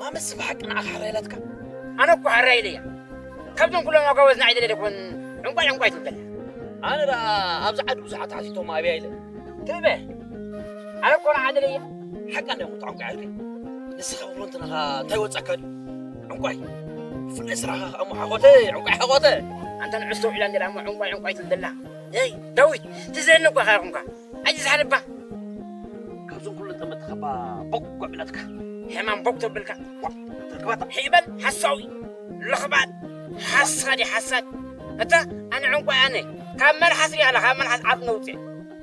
ኣመስ ብሓቂ ንዓኻ ሕራይ ኢላትካ? ኣነ እኮ ሕራይ ኢለያ። ካብዞም ኩሎም ዋጋ ወዝና ኢለ ደኮን ዕንቋይ ዕንቋይ ትብል። ኣነ ደኣ ኣብዚ ዓዲ ብዙሓት ሓቲቶም ኣብያ ኢለ። ትበ ኣነ እኮ ንዓዲ ኢለያ። ሓቃ እንደ ሙት ዕንቋይ ዓድከ። ንስኻ ብሎ እንትነኻ እንታይ ወጻካ ድዩ? ዕንቋይ። ፍለ ስራኻ እሞ ሓኾተ፣ ዕንቋይ ሓኾተ። ኣንተ ንዕስቶ ኢላ እንደ እሞ ዕንቋይ ዕንቋይ ትብል ዘላ። ሄይ ዳዊት፣ ትዘኒ እኮ ኢኻ ይኹንካ። ኣይ ዝሓልባ። ካብዞም ኩሉ ጠመትኻባ ቦቅ ጎብለትካ። ሕማም ቦቅ ተብልካ። ተክባታ። ሒበል ሓሳዊ። ለኽባጥ። ሓሳዲ ሓሳድ። እታ ኣነ ዕንቋይ ኣነ። ካብ መልሓስ ሪኣላ፣ ካብ መልሓስ ዓፍ ነውፅእ።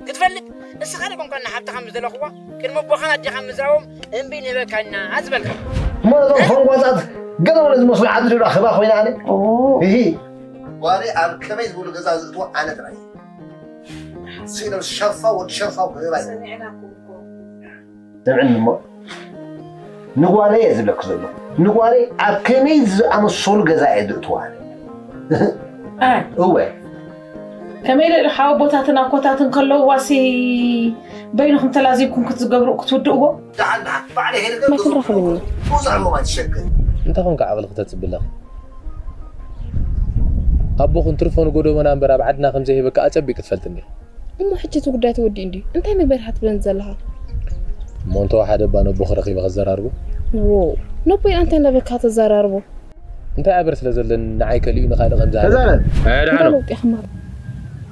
ክትፈልጥ፣ እስኻ ደጎም ከና ሓብትኻ ምስ ዘለኽዋ፣ ቅድሚ ኣቦኻን ኣዴኻ ምዝራቦም እምቢ ንህበካና ዝበልካ። እሞ ነዞም ፈንጓጻት ገለ ወለ ዝመስሉ ዓዲ ዶ ኣኸባ ኮይና ኣነ? ኦ። እሂ። ጓለይ ኣብ ከመይ ዝበሉ ገዛ ዝእትዎ ኣነ ጥራይ። ሲኖ ሸፋው ወዲ ሸፋው ክህባ እዩ። ሰሚዕናኩም እኮ። ስምዕኒ እሞ፣ ንጓለይ እየ ዝብለኪ ዘለኹ። ንጓለይ ኣብ ከመይ ዝኣመሰሉ ገዛ እየ ዝእትዋ ኣነ። ኣይ። እወ። ከመይ ኢለ ሓወቦታትን ኣኮታትን ከለውዋሲ በይንኹም ተላዚብኩም ክትዝገብሩ ክትውድእዎ? ደሓን፣ ደሓን። ባዕለይ ሄደ መክን ረኽብኒ። ብዙሕ ኣለዎም ኣይትሸገር። እንታይ ኾንካ ዓቕሊ ክተጽቢ ኣለኺ? ኣቦኽን ትርፎ ንጎደቦና እምበር ኣብ ዓድና ከም ዘይህበካ ኣጸቢቕ ክትፈልጥ እንዲኻ። እሞ ሕጂ እቲ ጉዳይ ተወዲኡ እንድዩ። እንታይ መግበሪ ኢኻ ትብለኒ ዘለኻ? እሞ እንተወሓደ እባ ነቦኺ ረኺበ ከዘራርቦ። ዎ፣ ነቦይ እንታይ እንዳበልካ ተዘራርቦ? እንታይ ኣበር ስለ ዘለኒ ንዓይ ከሊኡ ንኻልእ ከም ዝሃበ። ተዛረብ። ኣይ፣ ደሓን እንታይ ነው። ለውጢ ኢኻ ማር?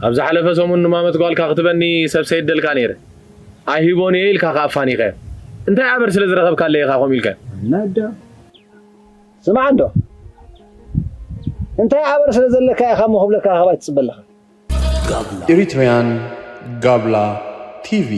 ኣብ ዝሓለፈ ሰሙን ንማመት ጓልካ ክትበኒ ሰብ ሰይደልካ ነይረ። ኣይሂቦን እየ ኢልካ ከኣ ኣፋኒኻዮ። እንታይ ኣበር ስለ ዝረኸብካለይ ኢኻ ከምኡ ኢልካዮ? ናዳ። ስማዕ እንዶ። እንታይ ኣበር ስለ ዘለካ ኢኻ እሞ ክብለካ ካባይ ትጽበ ኣለኻ? Eritrean Gabla T V.